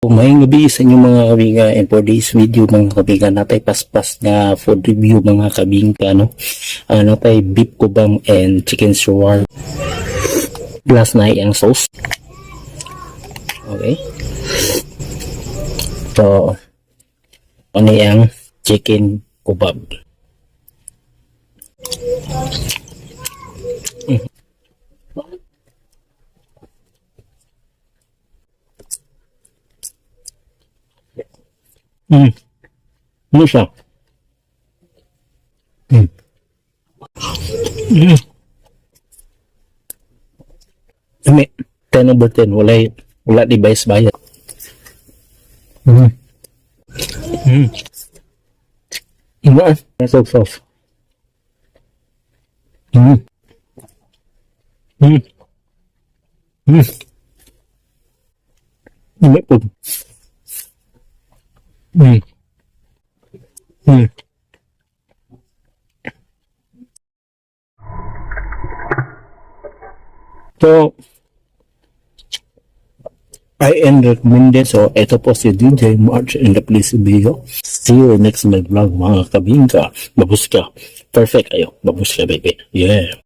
Maayong gabii sa inyo, mga kabingka, and for this video, mga kabingka, naa tay paspas nga food review, mga kabingka, no? Naa tay beef kebab and chicken shawarma. Glass na ang sauce. Okay. So, ano yung chicken kebab? Ano siya? Lami. 10 over 10. Wala, wala di bias bias. Iba. So sauce. Lami po. So, I am recommended. So, ito po si DJ March in the place video. See you next my vlog, mga kabingka. Babushka. Perfect ayo. Babushka, baby. Yeah.